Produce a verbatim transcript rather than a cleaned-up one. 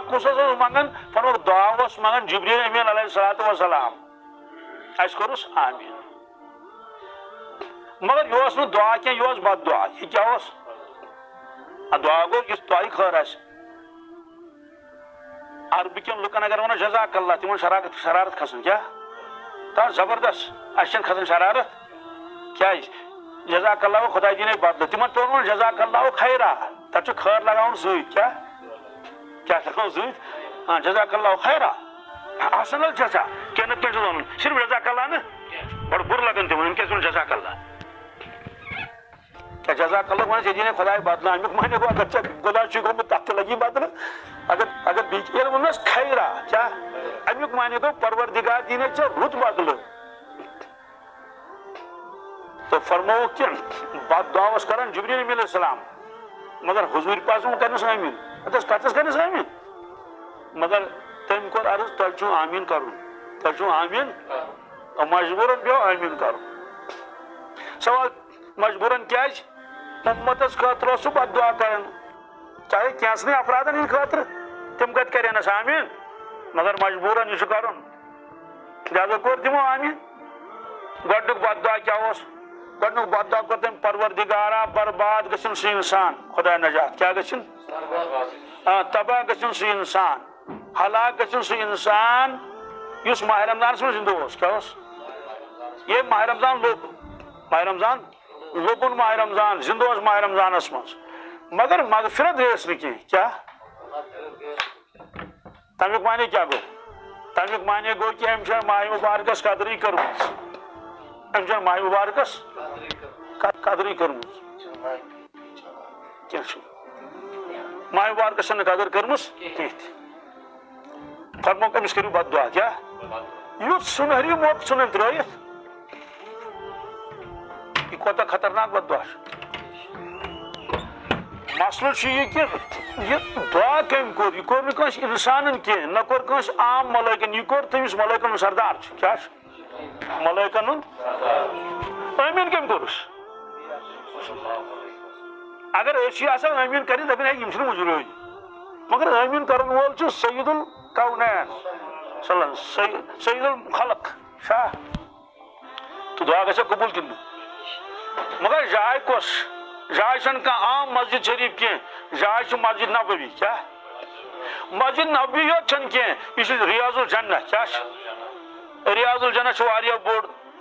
کُس حظ اوس منٛگان؟ فرمووُکھ، دعا اوس منٛگان جبریل امین علیہ الصلوۃ والسلام۔ اَسہِ کوٚرُس آمین۔ مگر یہِ اوس نہٕ دعا کینٛہہ، یہِ اوس بد دعا۔ یہِ کیٛاہ اوس؟ اَ، دعا گوٚو یُس تۄہہِ خٲر آسہِ۔ عربہٕ کٮ۪ن لُکن اگر ونو جزاک اللہ، تِمن شرارت، شرارت کھسان۔ کیٛاہ؟ تَتھ زبردست، اَسہِ چھَنہٕ کھسان شرارت۔ کیٛازِ؟ جزاک اللہ، خۄداے دِنَے بدلہٕ۔ تِمن پیوٚو وَنُن جزاک اللہ خیرا، تَتھ چھُ خٲر لگاوُن سۭتۍ۔ کیٛاہ؟ کیٛاہ لگاوُن سۭتۍ؟ آ، جزاک اللہ خیرا، احسن الجزا۔ کینٛہہ نتہٕ کینٛہہ چھُ وَنُن، صرف جزاک اللہ نہٕ، بڑٕ بُرٕ لگان تِمن، أمۍ کیٛازِ ووٚن جزاک اللہ؟ کیٛاہ جزاک اللہ وَنان، ژےٚ دِیٖنے خۄداے بدلہٕ؟ اَمیُک معنی گوٚو، اگر ژےٚ گۄناہ چھُے گوٚمُت، تَتھ تہِ لَگی بدلہٕ۔ اگر، اگر بیٚیہِ، ییٚلہِ ووٚنمَس خیرا، کیٛاہ؟ اَمیُک معنی گوٚو، پروردگار دِیٖنے ژےٚ رُت بدلہٕ۔ تہٕ فرمووُکھ کہِ بد دعا اوس کران جبریل امین علیہ السلام، مگر حضوٗر پاک صٲب کرنَس آمیٖن۔ اَتھ ٲس کَتھَس کرنَس آمیٖن۔ مگر تٔمۍ کوٚر عرض، تۄہہِ چھُو آمیٖن کرُن، تۄہہِ چھُو آمیٖن، مجبوٗرن پیوٚو آمیٖن کرُن۔ سوال، مجبوٗرن کیٛازِ؟ اُمتس خٲطرٕ اوس سُہ بد دعا کران، چاہے کینٛژنٕے افرادن ہٕنٛدِ خٲطرٕ، تِم کتہِ کرن اَسہِ آمیٖن؟ مگر مجبوٗرن یہِ چھُ کرُن، لہذا کوٚر تِمو آمیٖن۔ گۄڈٕنیُک بد دعا کیٛاہ اوس؟ گۄڈٕنیُک بد دعا کوٚر تٔمۍ، پروردگارا، برباد گٔژھِن سُہ انسان، خۄداے نجات، کیٛاہ گٔژھِن؟ آ، تباہ گٔژھِن سُہ انسان، ہلاک گٔژھِن سُہ انسان یُس ماہ رمضانس منٛز زِندٕ اوس۔ کیٛاہ اوس؟ ییٚمۍ ماہ رمضان لوٚب، ماہ رمضان لوٚبُن، ماہ رمضان، زِندٕ اوس ماہ رمضانس منٛز، مگر مغفرت گٔیَس نہٕ کینٛہہ۔ کیٛاہ؟ تَمیُک معنی کیٛاہ گوٚو؟ تَمیُک معنی گوٚو کہِ أمۍ چھَنہٕ ماہِ مُبارکَس قدرٕے کٔرمٕژ۔ أمۍ چھَنہٕ ماہِ مُبارکَس ق-، قدرٕے کٔرمٕژ۔ کینٛہہ چھُنہٕ۔ ماہِ مُبارکَس چھَنہٕ قدٕر کٔرمٕژ کینٛہہ تہِ۔ فرمووُکھ، أمِس کٔرِو بد دعا۔ کیٛاہ؟ یُتھ سُنہری موقعہٕ ژھُن أمۍ ترٛٲیِتھ۔ یہِ کوٗتاہ خطرناک بد دعا چھُ۔ مسلہٕ چھُ یہِ کہِ یہِ دعا کٔمۍ کوٚر؟ یہِ کوٚر نہٕ کٲنٛسہِ اِنسانَن کینٛہہ، نہ کوٚر کٲنٛسہِ عام ملٲیکَن، یہِ کوٚر تٔمِس ملٲیکَن ہُنٛد سردار چھُ۔ کیٛاہ چھُ؟ ملٲیکَن ہُنٛد۔ آمیٖن کٔمۍ کوٚرُس؟ اگر أسۍ چھِ آسان آمیٖن کَرٕنۍ، دَپان، ہے، یِم چھِنہٕ مُجرٲے۔ مگر آمیٖن کَرَن وول چھُ سید الکونین، صلی اللہ، سید، سید الخلق۔ شاہ۔ تہٕ دعا گژھِ قبول کِنہٕ نہٕ؟ مگر جاے کۄس؟ جاے چھَنہٕ کانٛہہ عام مسجد شریف کینٛہہ، جاے چھِ مسجد نبوی۔ کیٛاہ؟ مسجد نبوی یوت چھَنہٕ کینٛہہ، یہِ چھِ ریاض الجنہ۔ کیٛاہ چھِ؟ ریاض الجنہ چھُ واریاہ بوٚڑ۔